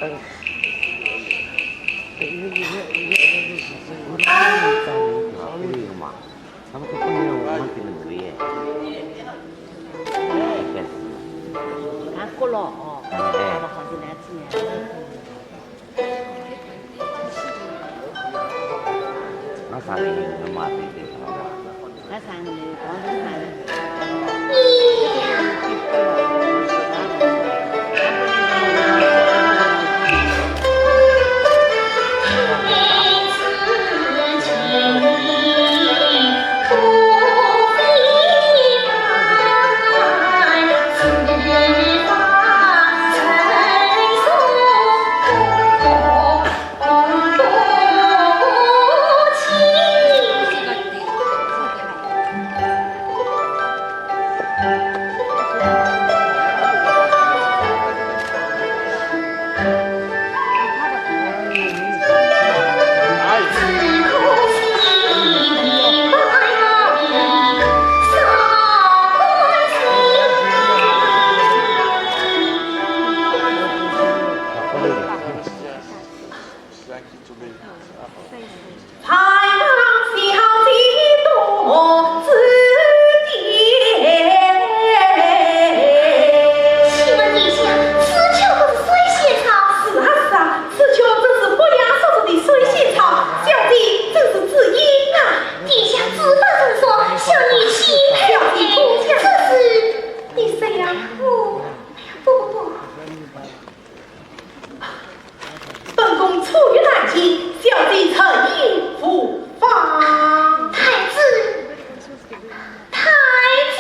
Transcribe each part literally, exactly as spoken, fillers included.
看过了哦，哎。好了，好，就来吃面。 那啥，你们嘛，对对，好吧。那啥，你们广东话的。请问殿下，此处不是水仙草？是啊，是啊，此处正是伯牙所说的水仙草。小姐真是知音啊。殿下知道怎说，小女岂敢。小姐不敢。这是。你这样，不，不，不，不。 本宫初遇难情，小姐诚意无妨。太子，太子。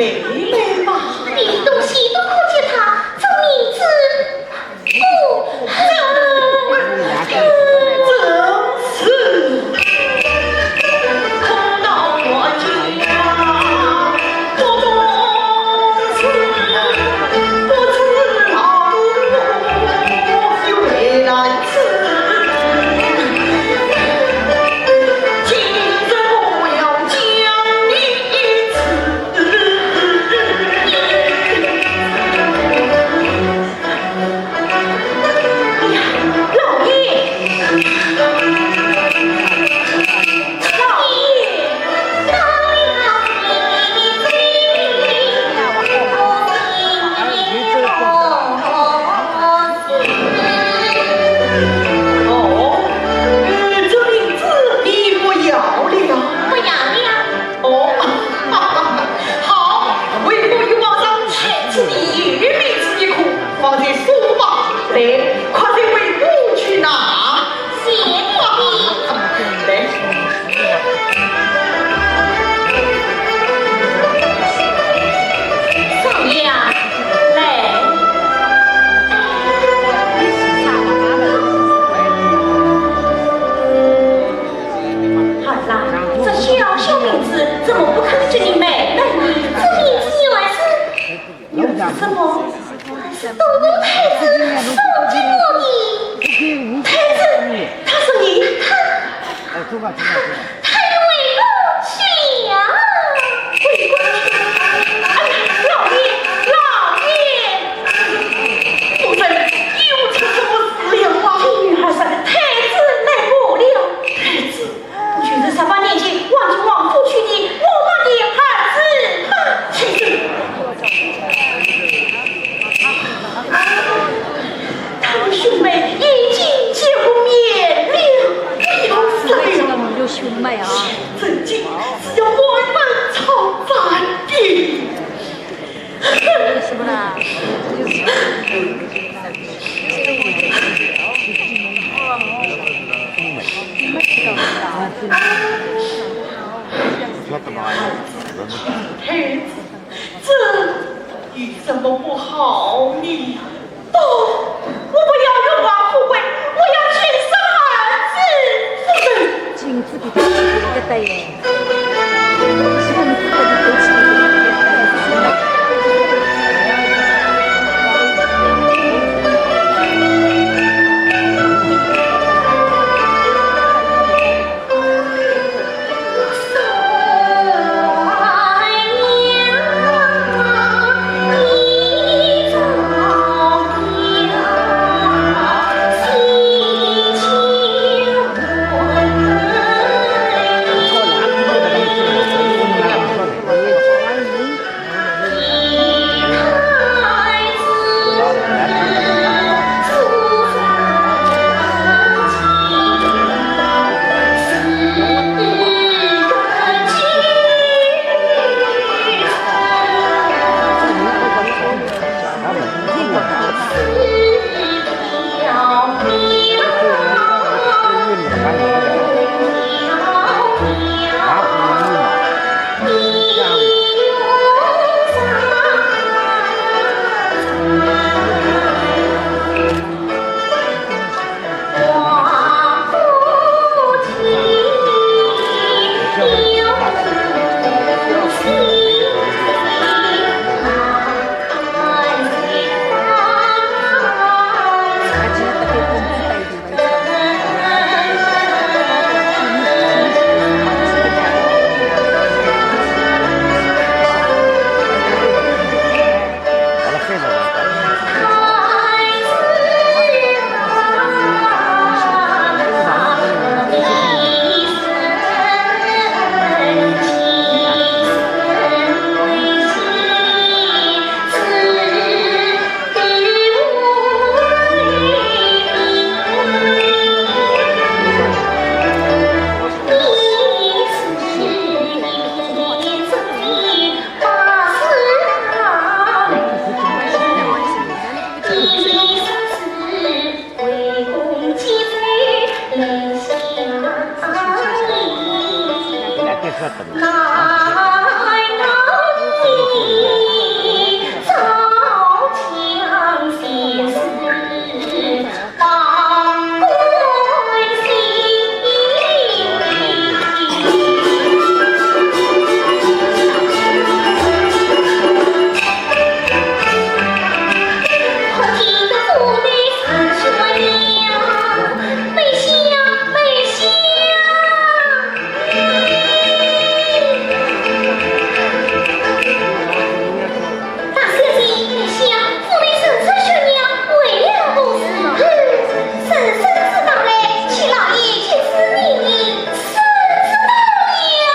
妹妹嘛，你东西都可给他，做名字不好。正是。老爷，老爷，老爷。哦，呃，这名字你不要了？不要了。 哦，好，为父与皇上亲赐的御赐名字一颗，放在书房。来，快随为父去拿。谢爹爹。来。少爷啊，来。 儿啊，这小小名字怎么不肯给你妹妹呢？这名字原是，原是什么？是东宫太子送给我的。太子，他说你，他，他又回宫去了。回宫去了？哎呀，老爷，老爷！ 夫人，又出什么事了啊？听女儿说，太子来过了。太子？不就是十八年前王亲王府去的我们的儿子吗？太子，他的兄妹已经见过面了。哎呦，死了！有兄妹啊。这真是要满门抄斩的。 什么啦？太子，这有什么不好呢？ 不，我不要荣华富贵，我要亲生儿子。夫人，大小姐，你想，府内人称绣娘，为了何事？人生之道来，请老爷解释明明，是知道了。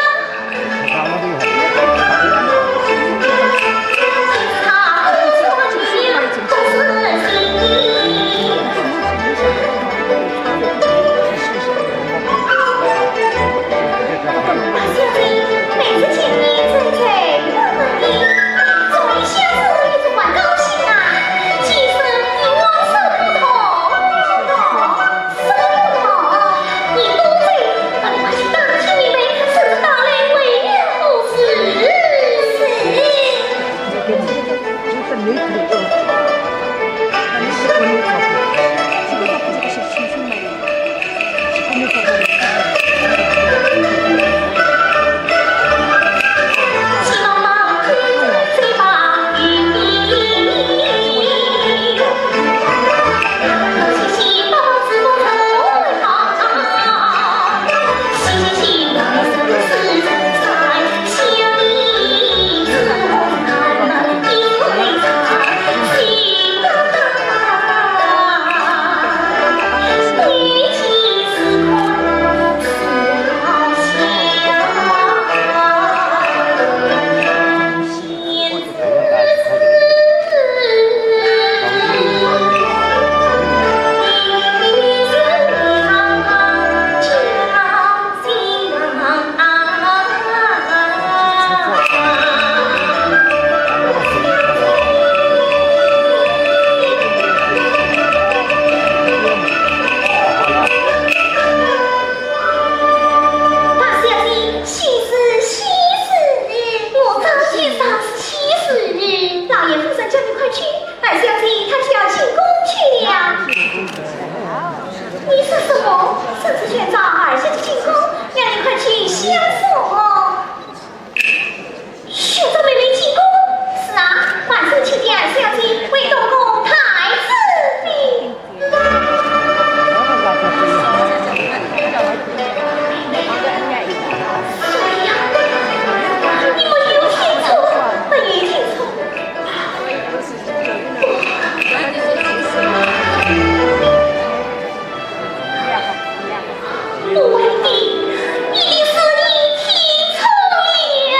大小姐，喜事，喜事！我当然是喜事。老爷夫人叫你快去，二小姐她就要进宫去了。你说什么？圣旨宣召二小姐进宫，让你快去相送。宣召妹妹进宫？是啊，万岁亲点二小姐为东宫太子妃。 你没有听错，没有听错。不，不会的，一定是你听错了。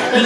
子通，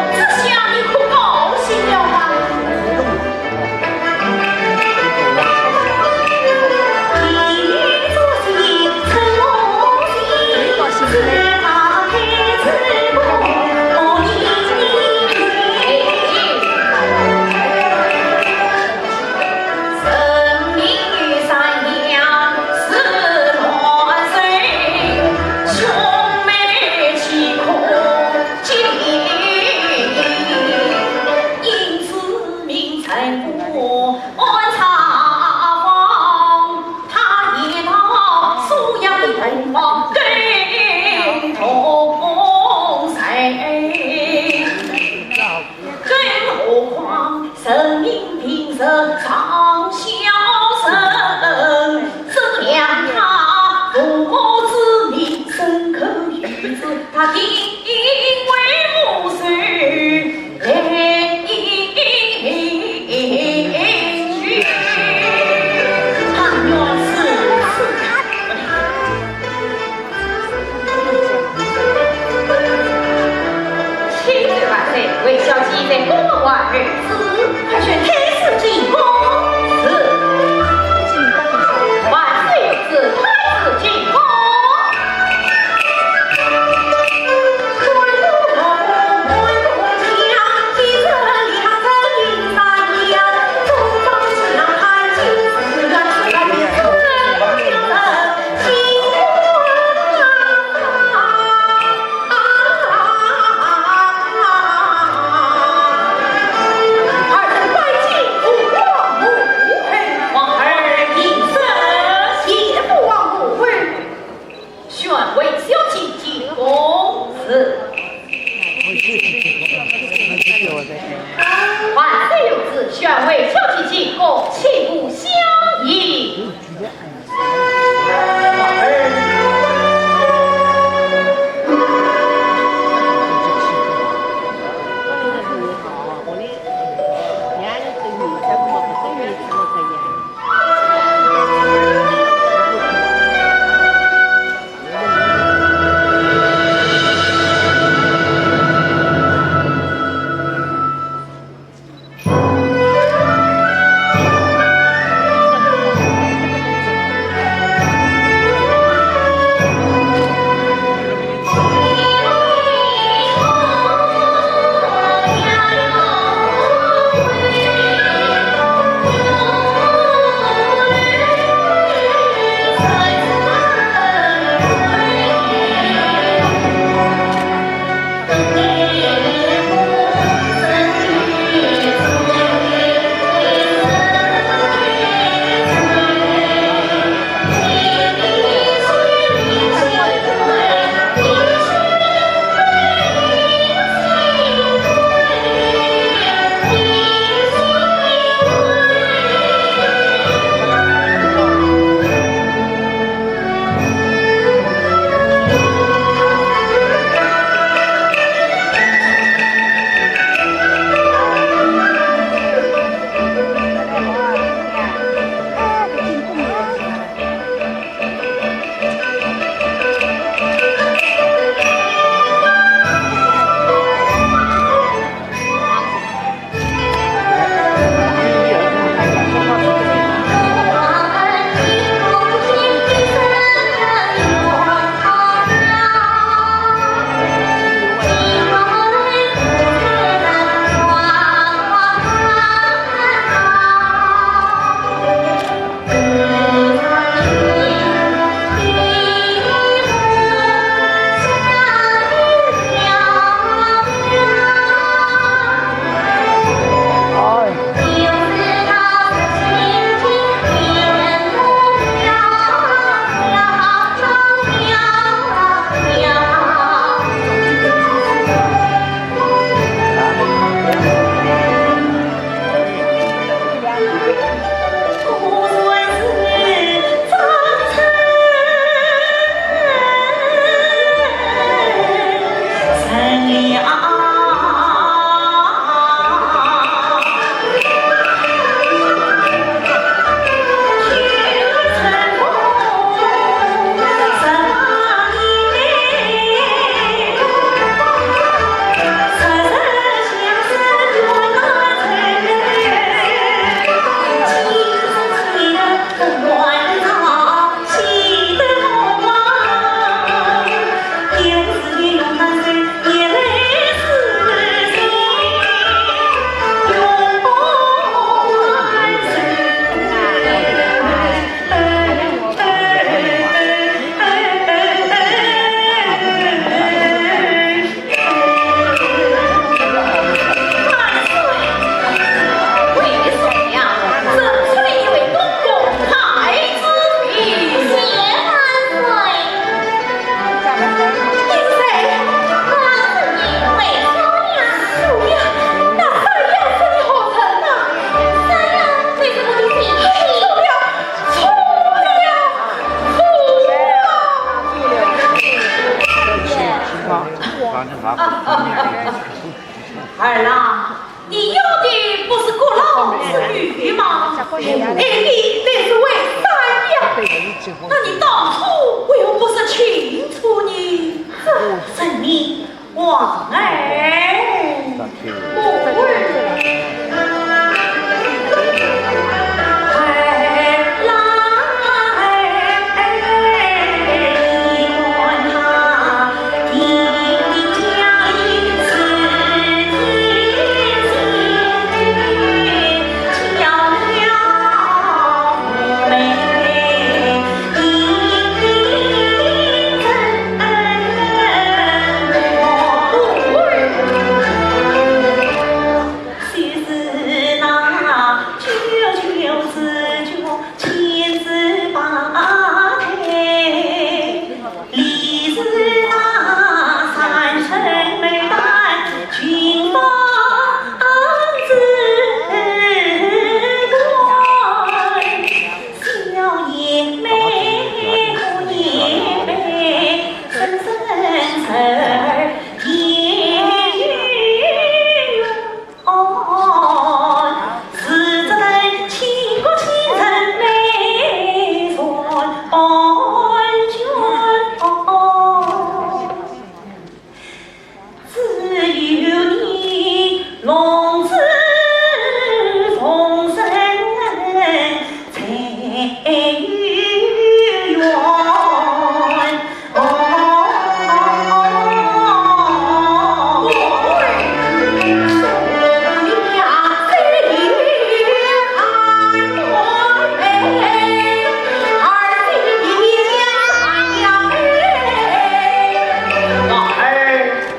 这下你可高兴了吧？更何况人民平日常孝顺，这两个父母之命，深刻于子，他定为父受累。但愿如此。 千岁万岁，为小姐在宫门外候旨。快宣太子进宫。是。万岁有旨，太子进宫。宣慰小姐进宫。是。万岁有旨，宣慰小姐进宫，请勿相迎。儿啊，你要的不是国老之女吗？哎，你乃是位山羊，那你当初为何不说清楚呢？这人你忘恩负义。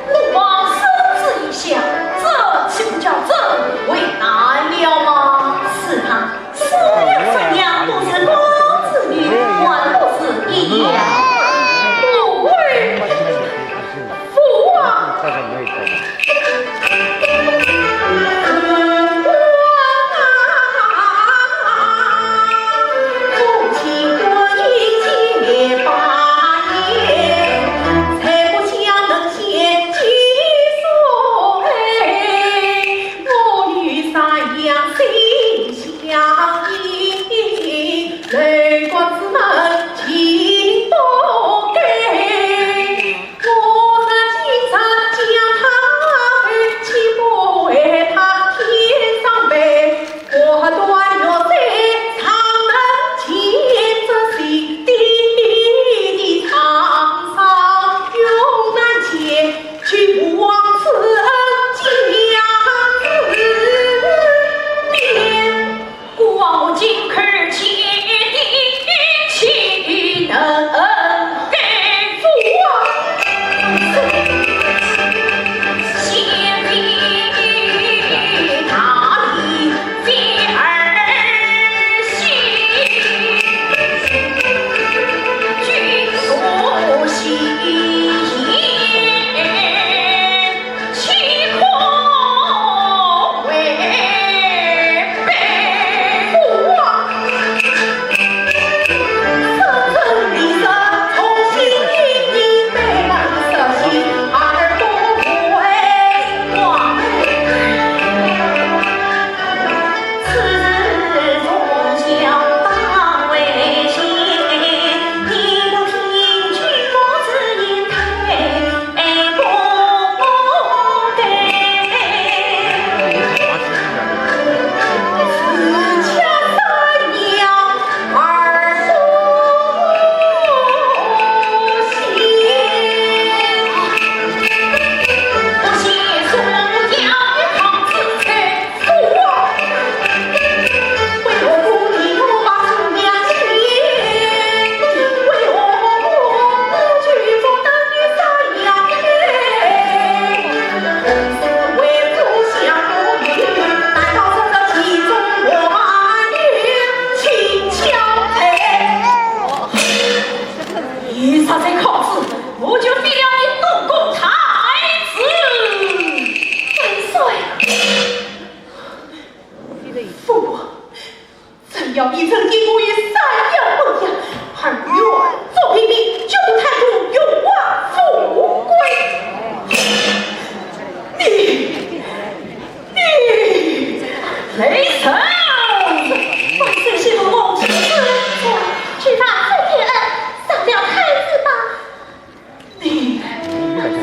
我望圣旨一下，这岂不叫朕为难了吗？是啊，所有山羊都是公子女，还不是一样？不会，父王。你实在抗旨，我就废了你东宫太子。万岁！父王，朕要你认定我与山羊不一样，而愿做平民，绝不贪图荣华富贵。你万岁息怒，我无知，举发飞天恩，赦了太子吧。你……太子，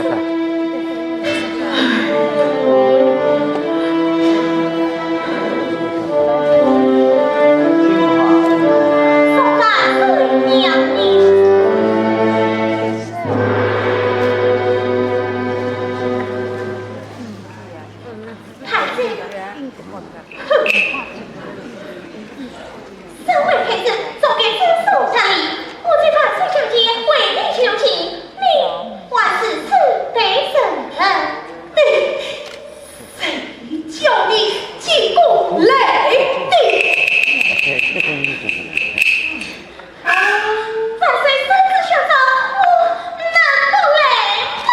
哼！身为太子，总该知书达理。我这番书信件为你求情，你还是此地人。你，谁叫你进宫来的？ 万岁圣旨宣召，我能不来吗？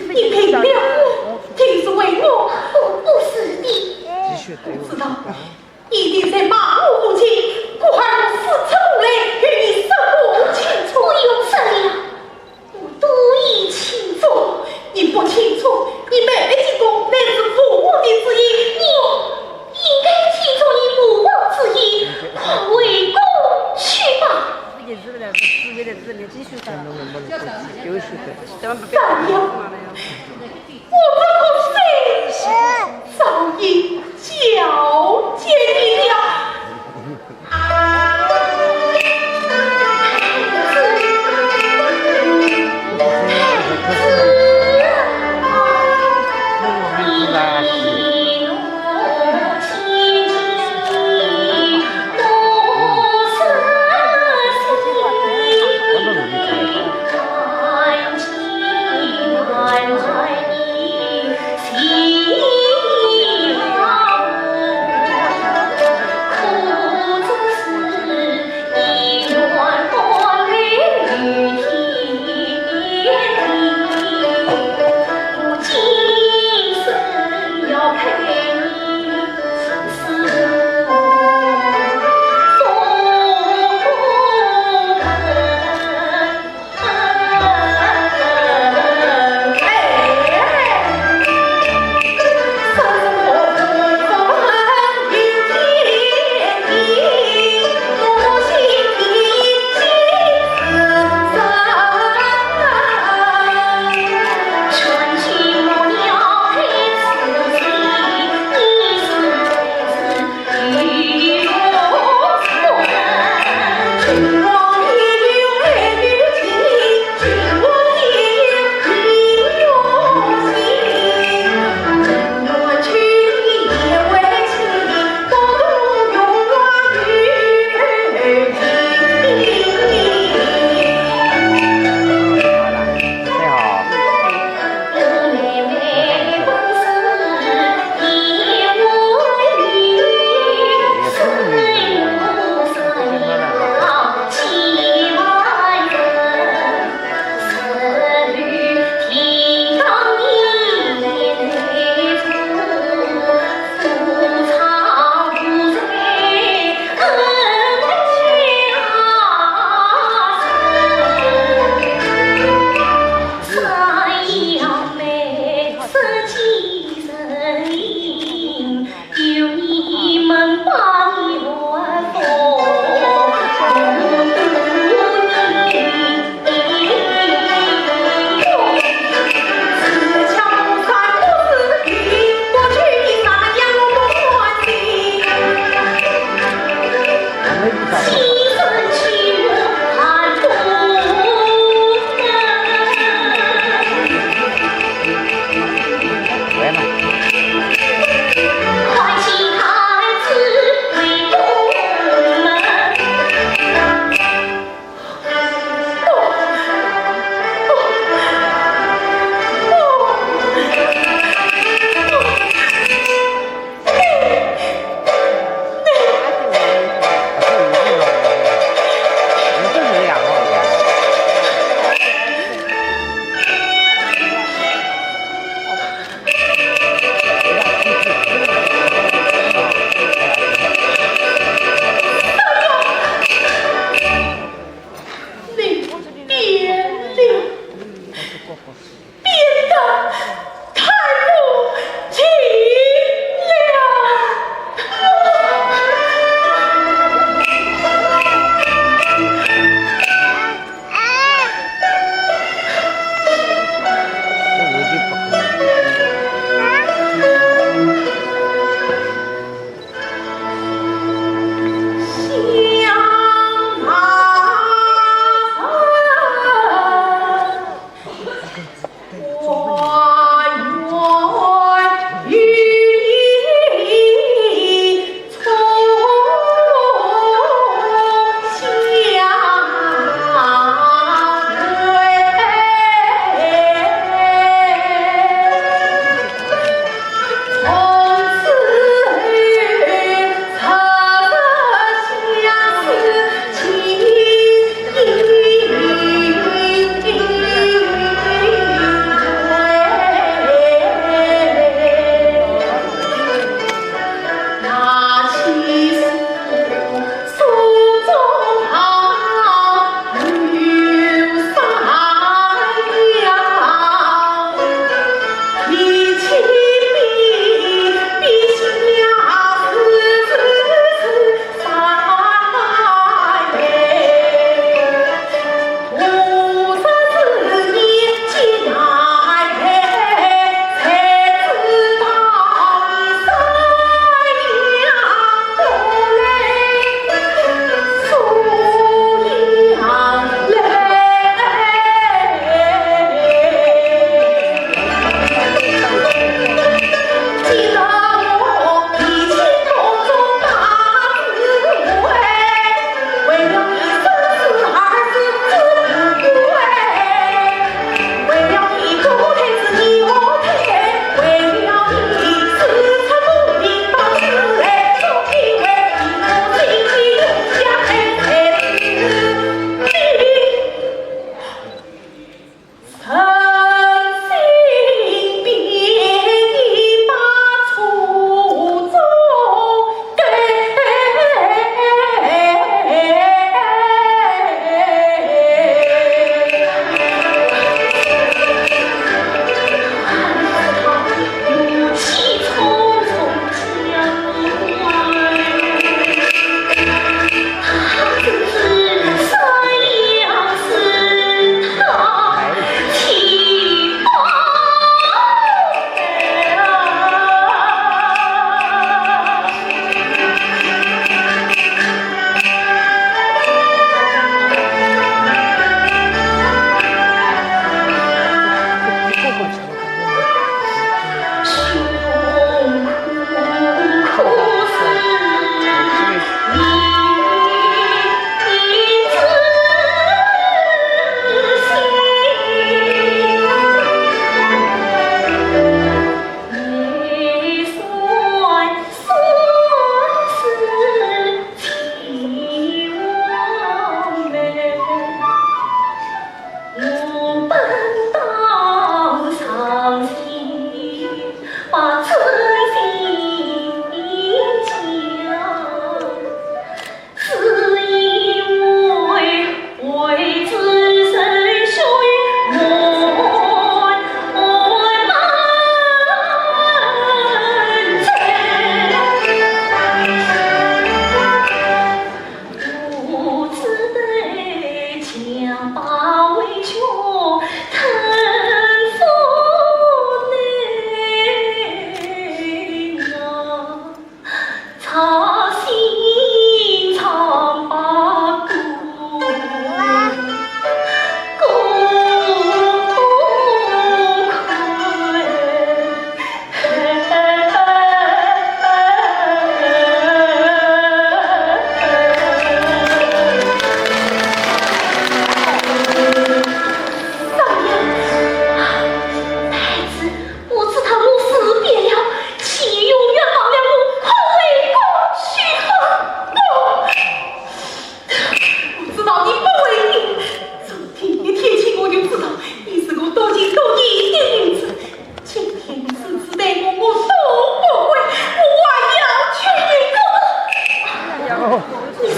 你赔了我，定是为我而不是的。知道，一定在马虎无情，故而我私自过来与你说个清楚。不用说了，我都已清楚。你不清楚，你妹妹进宫乃是父王的旨意，你应该听从你父王旨意，快回宫去吧。 少爷，我这个心早已交给你了。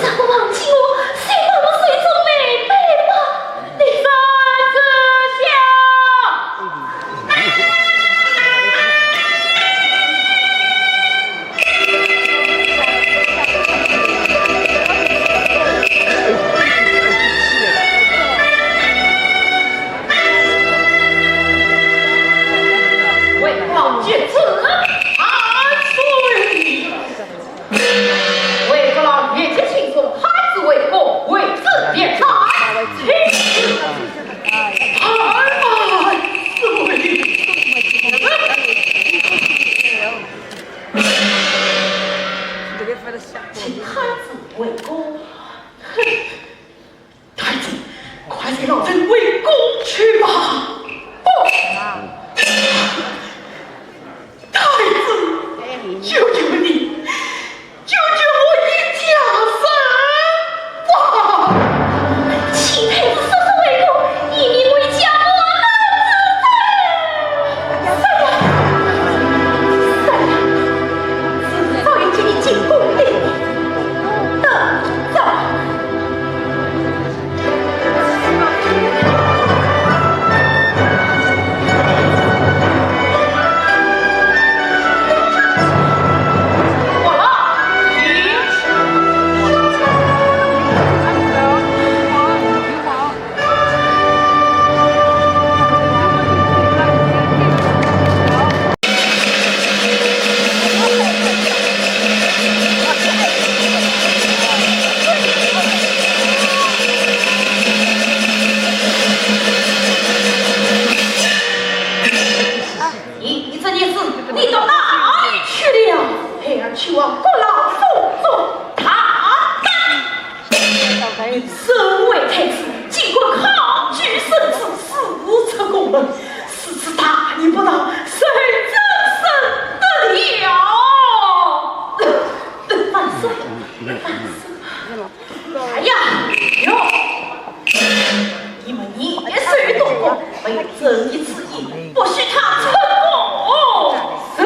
啥个忘记我，谁把我水中妹妹吧？你站住下！为王举子万岁！ 为父老越级轻松，孩子为国，为子点赞。请二万岁！请孩子为国。哼！ 太子，快随老臣回宫去吧。不，太子，救救你，救救我一家人吧！请太子速速回宫，以免为家破人亡。三爷，三爷，早已给你进宫的。等着。 你，你这逆子，你到哪里去了？孩儿去往阁老府中大打。你身为太子，竟敢抗拒圣旨，私自出宫门，如此大逆不道，谁怎生得了？万岁，万岁！ 哎呀，哟！你们也是动工，没有朕的旨意，不许他出宫。是。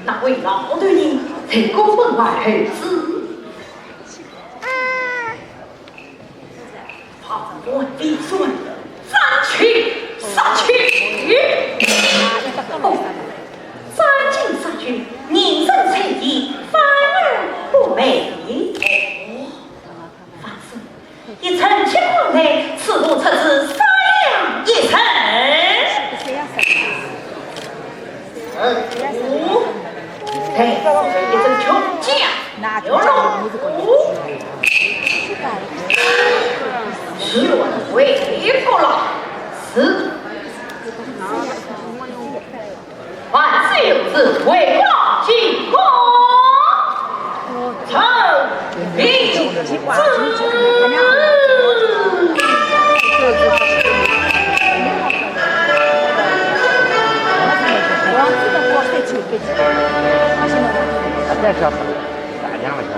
那位老头人在宫门外候旨。 把这官兵转，斩去杀去。哦，斩尽杀绝，人人垂涎，反而不美。为国老死。万岁有旨，为国老进宫。臣领旨。再说，打量了一下。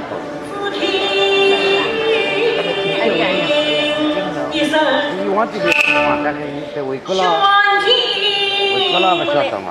你往这边看，但是你在围观了，围观了不晓得嘛。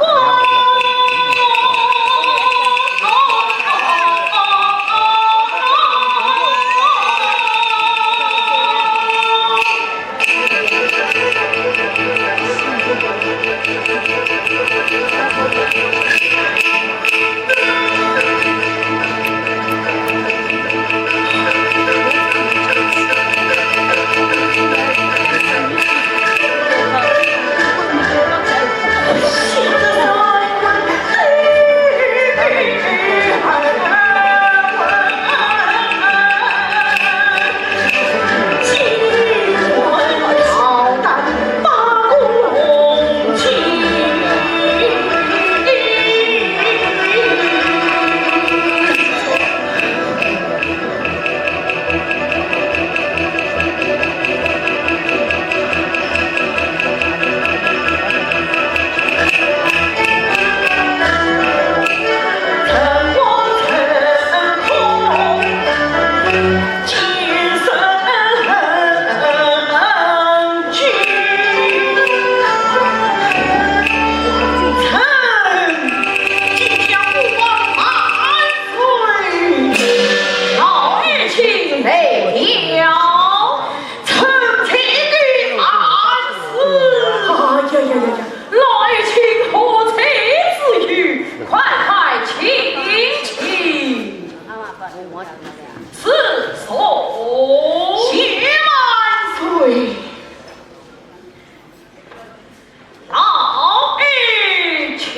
老爱卿来了，臣请安。哎呀呀呀呀，老爱卿何在此处？快快请起。是，坐。谢万岁。 老爱卿。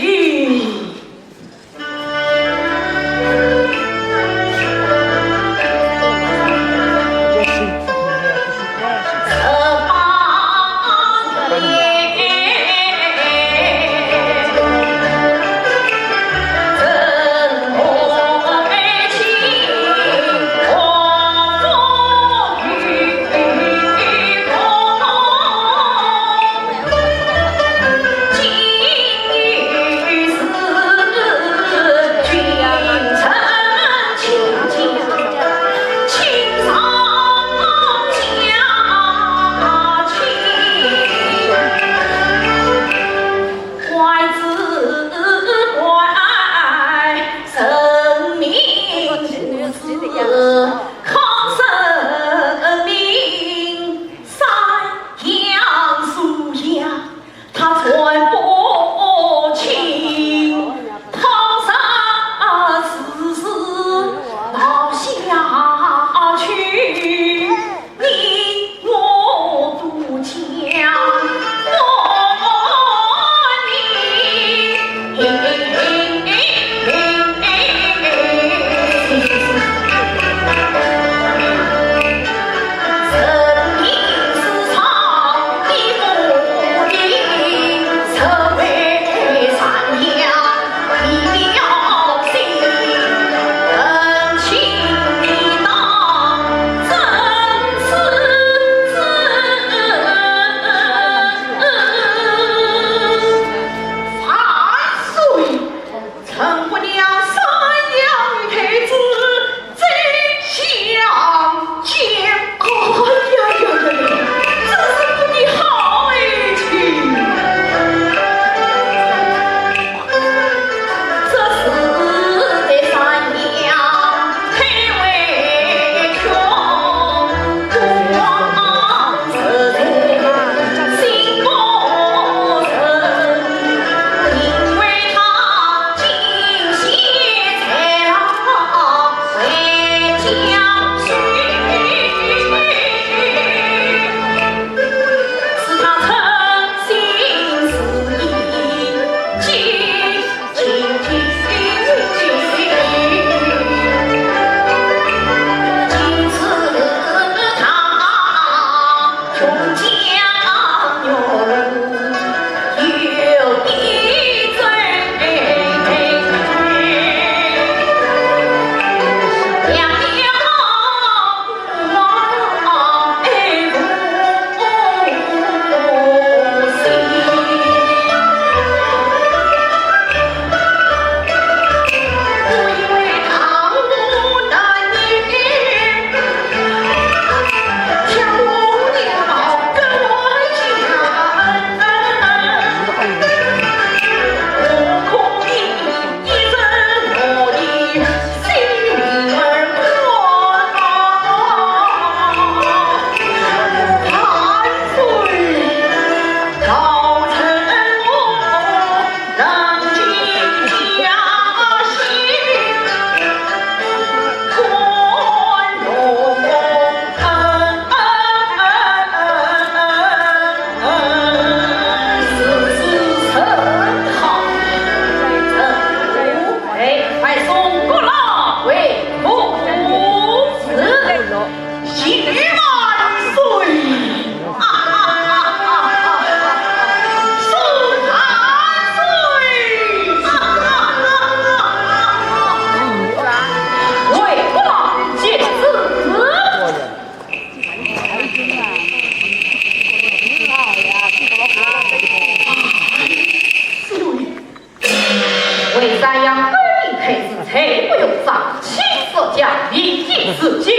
自己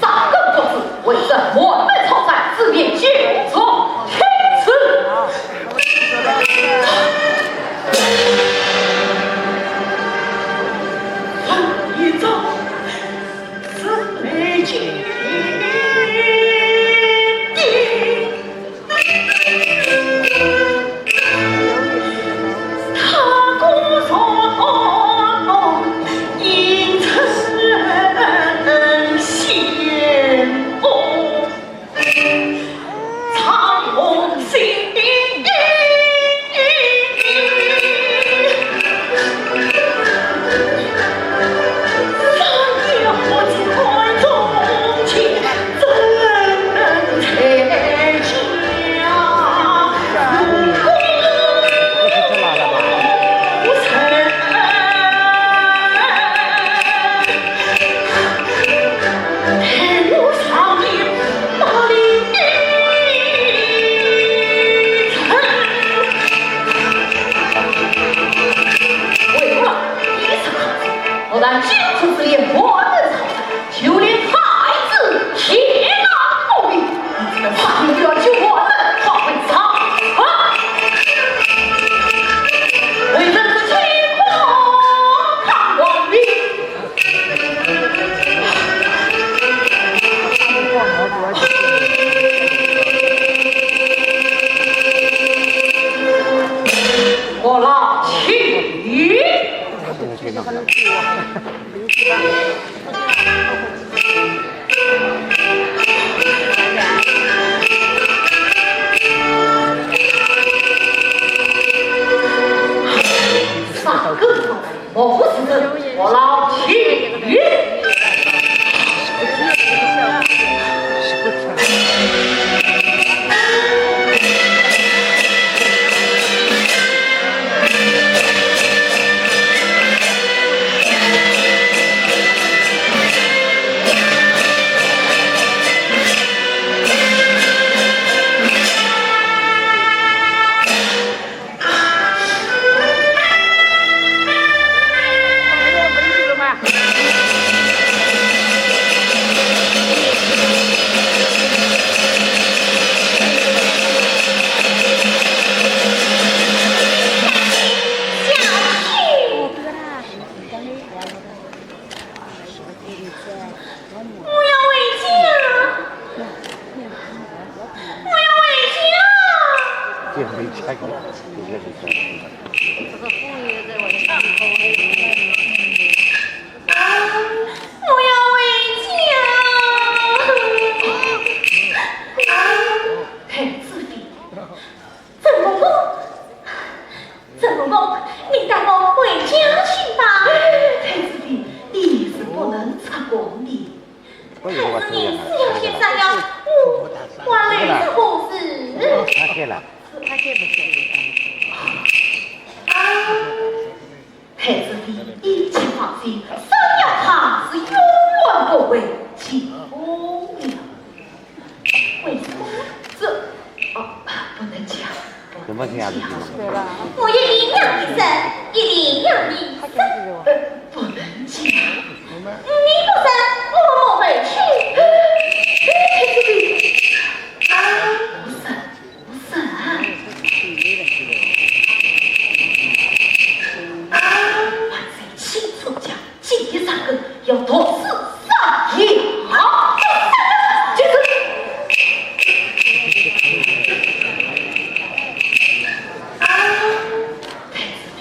三个桌子，为这满门抄斩，只免九重青词。一招是没劲的。 我当今就是连我的朝代，就连太子也难攻的，你这个傻妞就要救我们好回朝啊！为人子清风堂皇的。 我老七。三个。 我不是，我老七。我要回家，我要回家。啊，我要回家。啊，太子妃，怎么了？ 陈公公，你带我回家去吧。太子妃，你是不能出宫的。太子，你是要先杀了我，我来做何事？啊，太子妃，你请放心，杀了他是永远不会进宫的。 为什么？这，哦，不能讲，不能讲。怎么讲？我一定要一生，一定要一生。呃，不能讲。你不生，我莫回去。啊，不生，不生。啊，万岁，请出讲。 今天三更要毒死三爷。好，就是。啊，太子妃，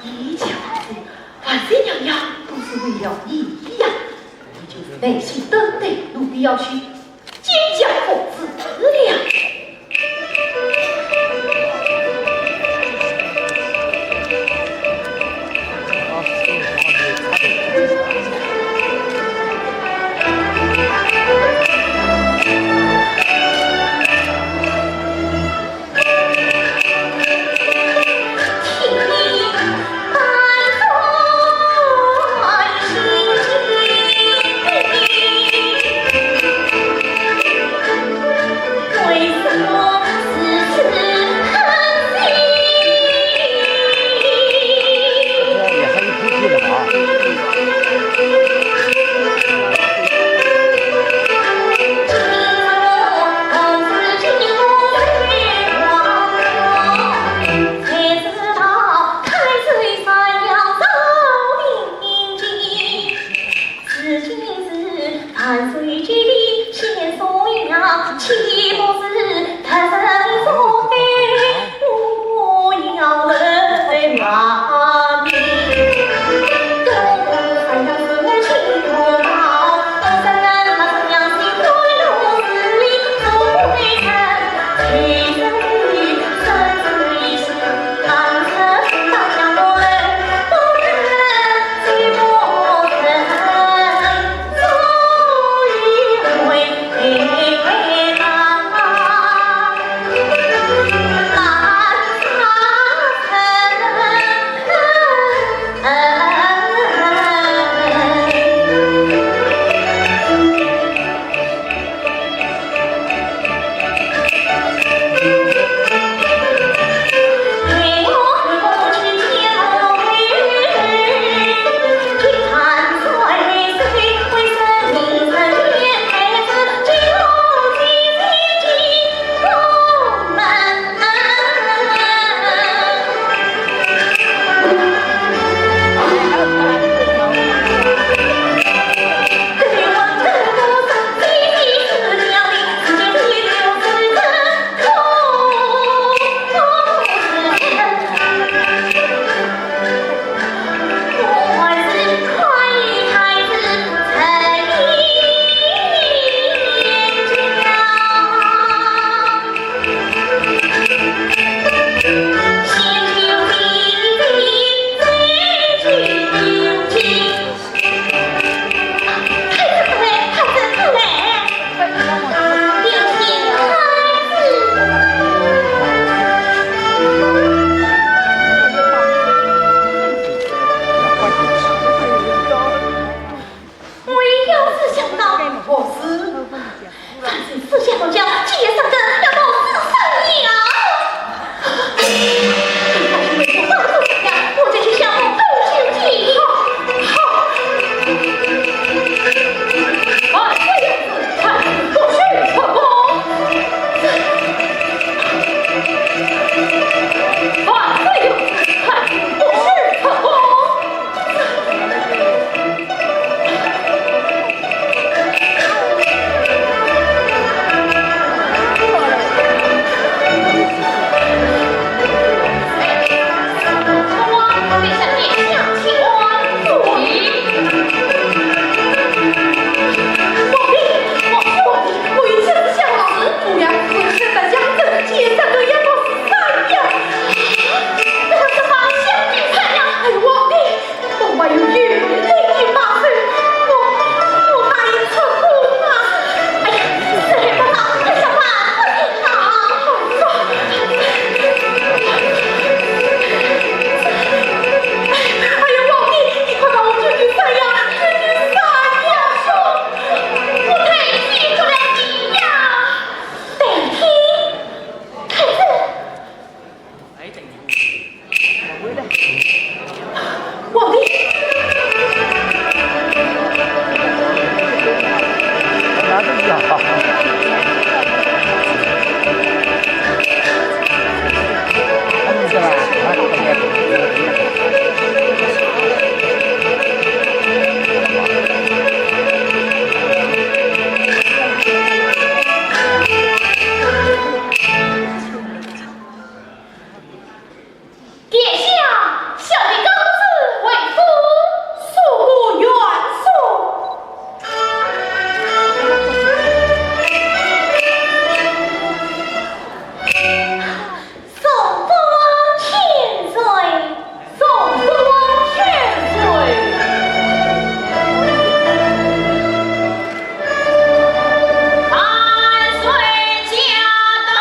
你讲的，万岁娘娘都是为了你呀。我也有事相告。何事？ 凡是私下无讲，今夜上阵要到此山腰。你放心，我就去向我父亲禀。好，好。万岁有旨，太子不许出宫。万岁有旨，太子不许出宫。 我还有余力去把守，我，我哪里出宫啊？哎呀，时候不早，要想办法才好。哎呀，皇帝，你快把我救救山腰，救救山腰！我代替不了你呀。代替？太子。 皇帝。殿下，小弟告辞回府。恕不远送。送父王千岁。送父王千岁。 万岁驾到！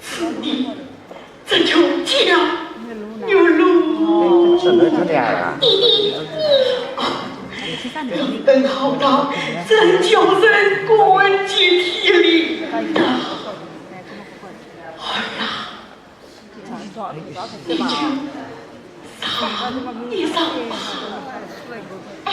此地，这就叫玉龙。弟弟，你……哦，等好他，真叫人感激涕零呐。儿啊， 你就上一上吧。哎，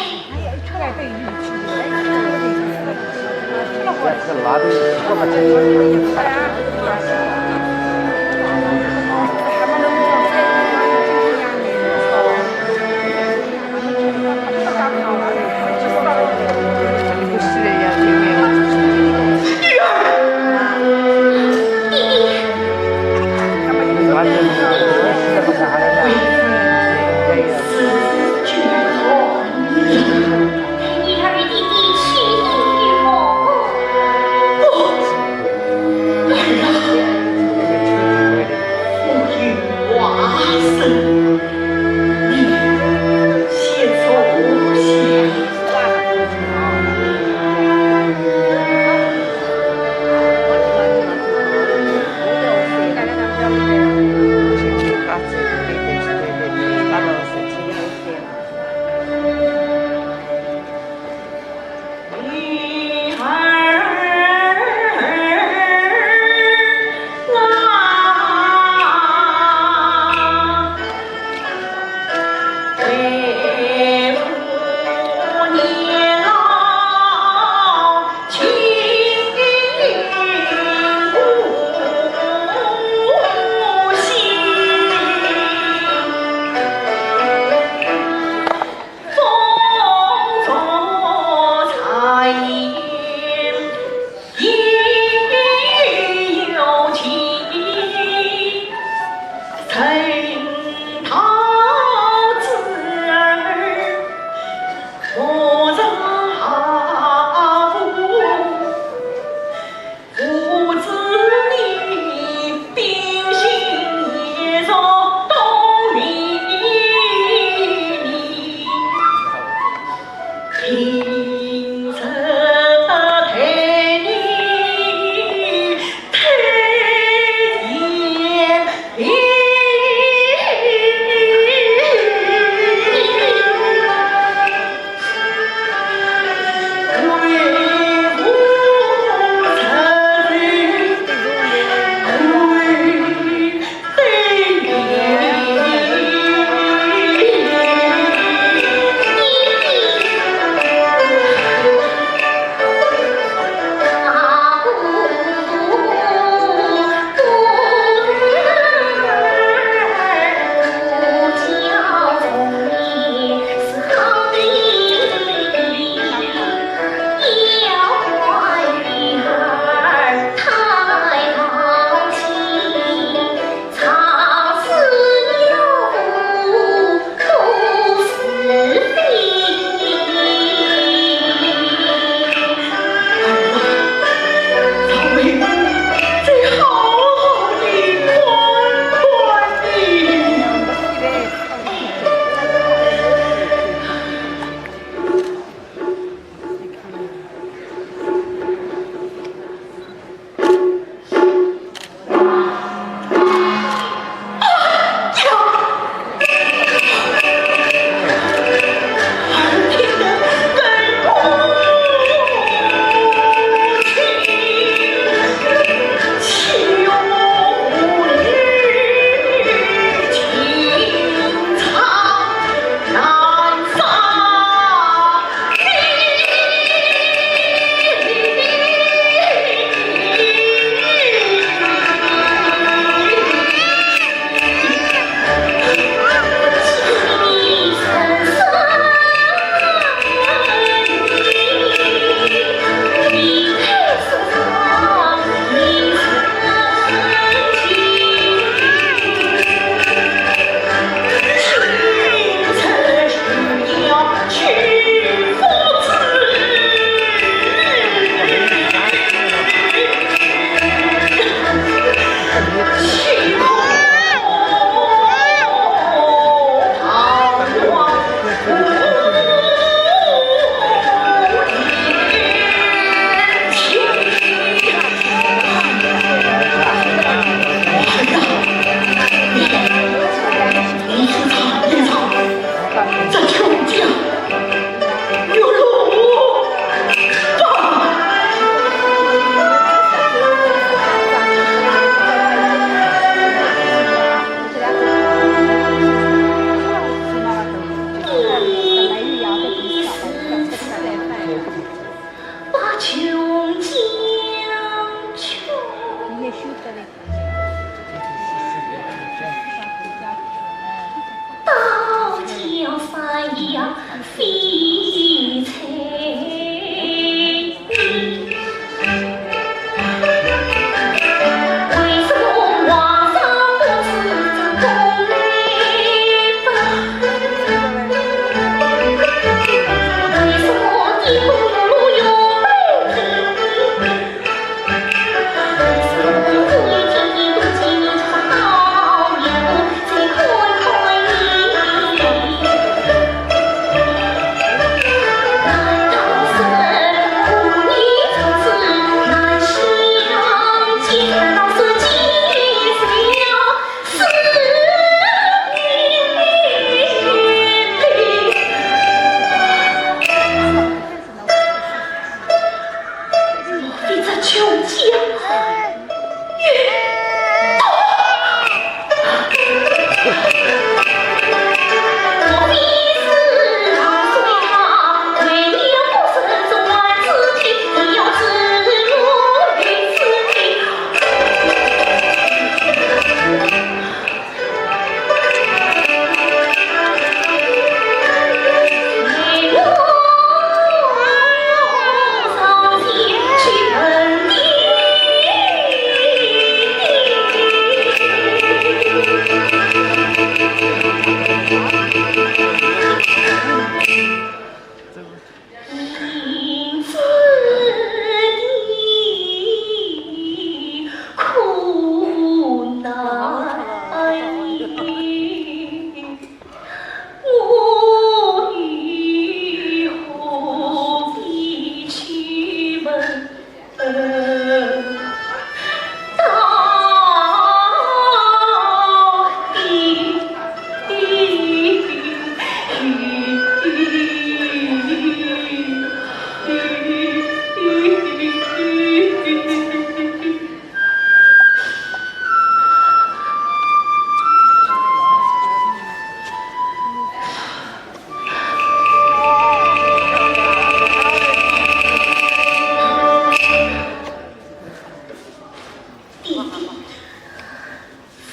弟弟，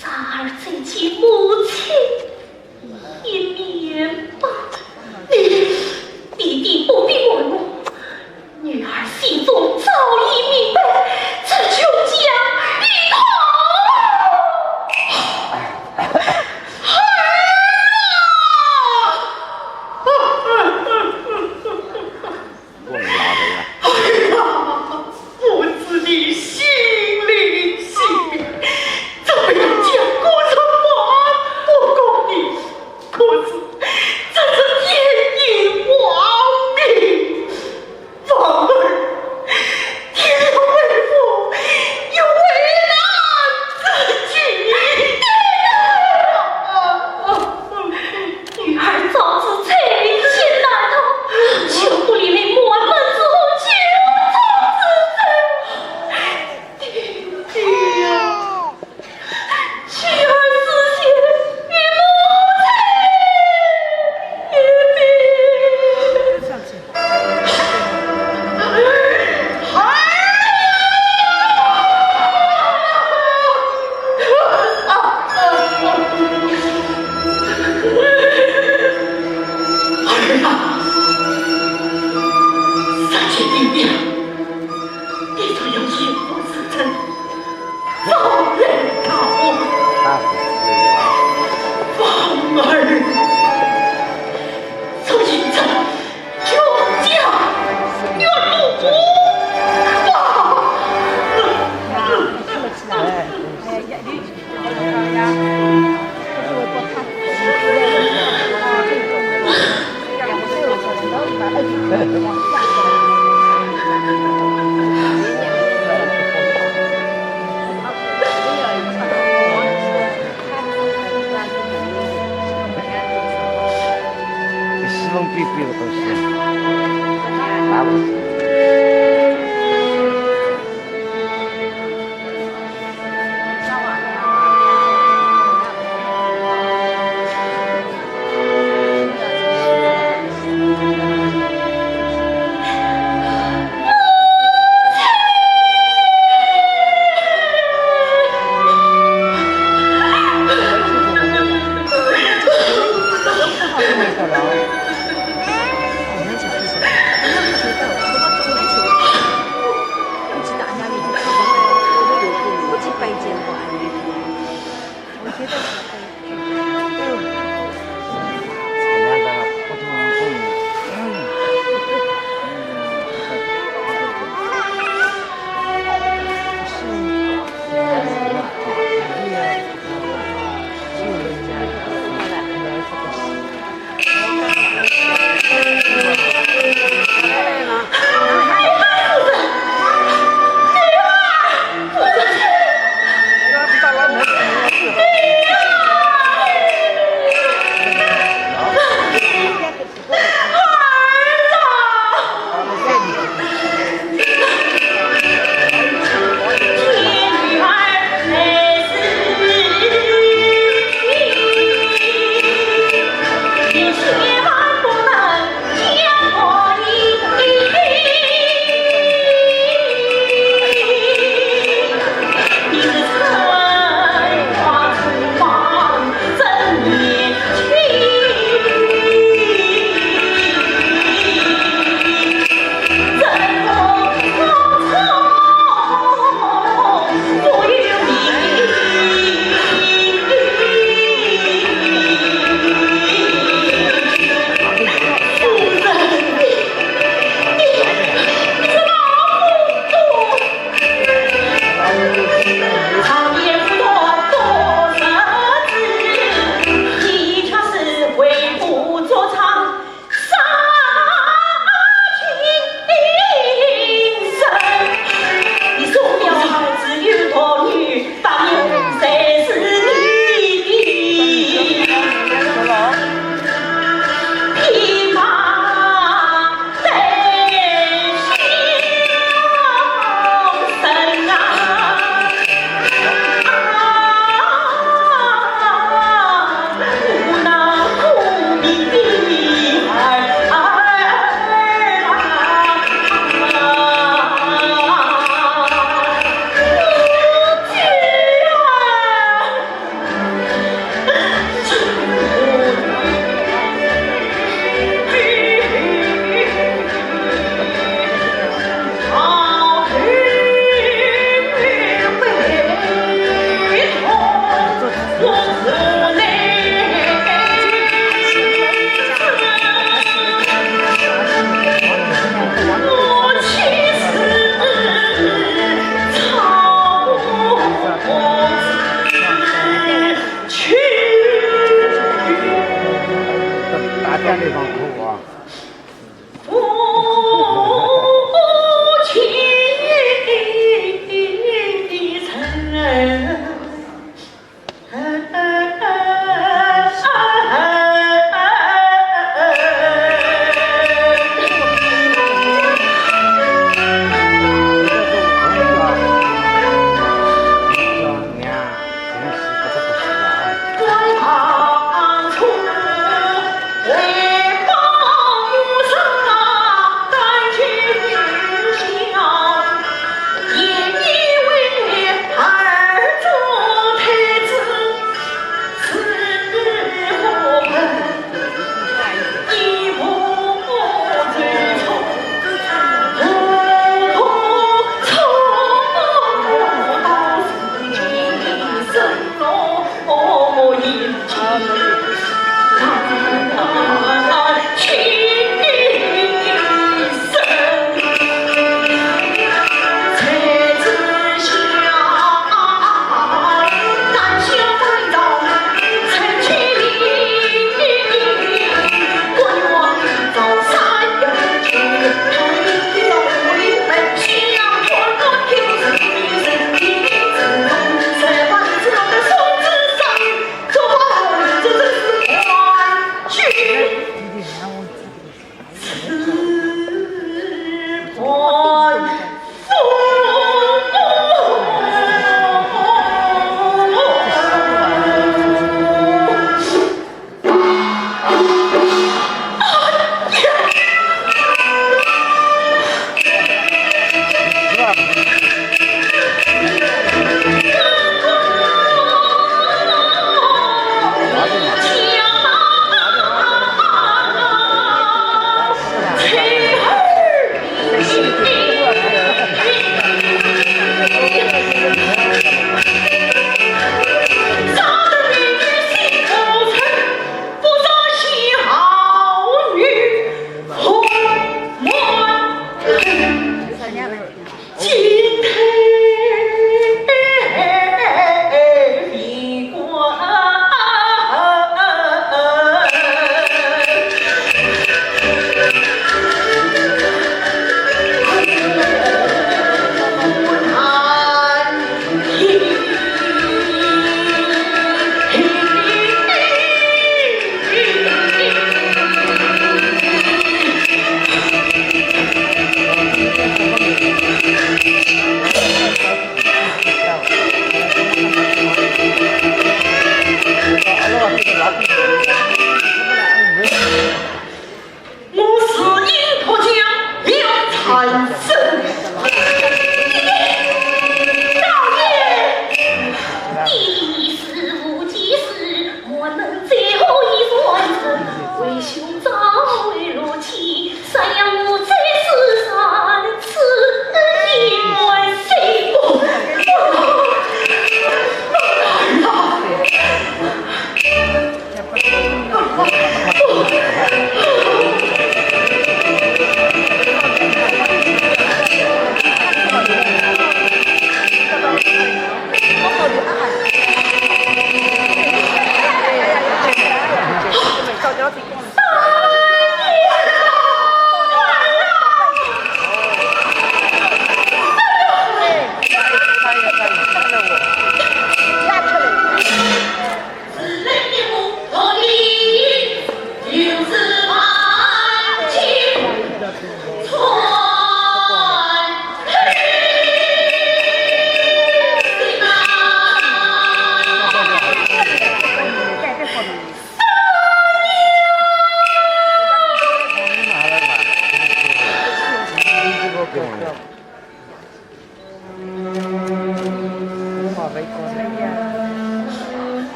三儿再见母亲一面吧。你，弟弟不必问我，女儿心中早已明白，这就讲一通。儿啊！ 哎呀，父子的心灵性命，怎么样讲个人话不过你？可是这是天意亡命，望儿体谅为父，也为难自己。 女儿早知彩礼钱难讨，就不理会满门之后求子之罪。爹呀，女儿死前与母亲一别。 儿啊，三姐弟弟，你若有心不死之身，早来告我。望儿，从今朝 全家原路吧。西门边边的东西，拿过去。大家地方哭啊。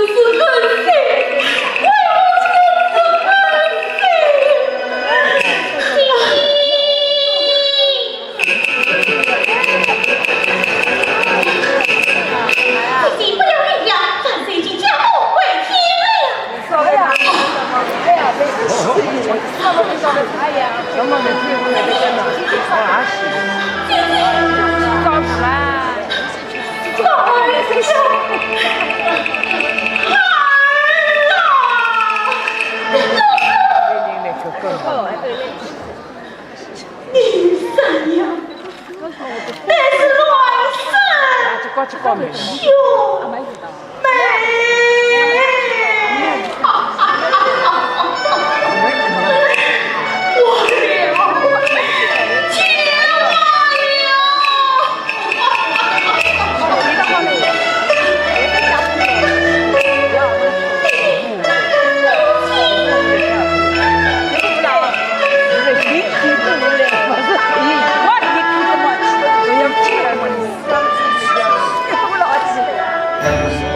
姐姐，不要理他，反正已经嫁祸归天了。哎呀，哎呀，没事，哎呀，什么没事，我没事，我还行。姐姐，搞什么？ 你怎样？那是卵生兄妹。 我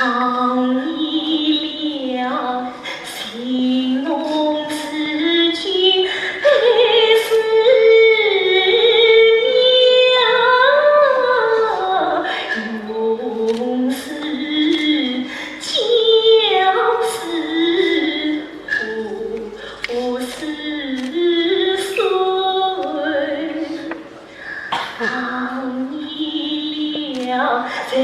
忘记了，情浓似酒，爱似蜜，浓似酒，似苦似酸。忘记了，在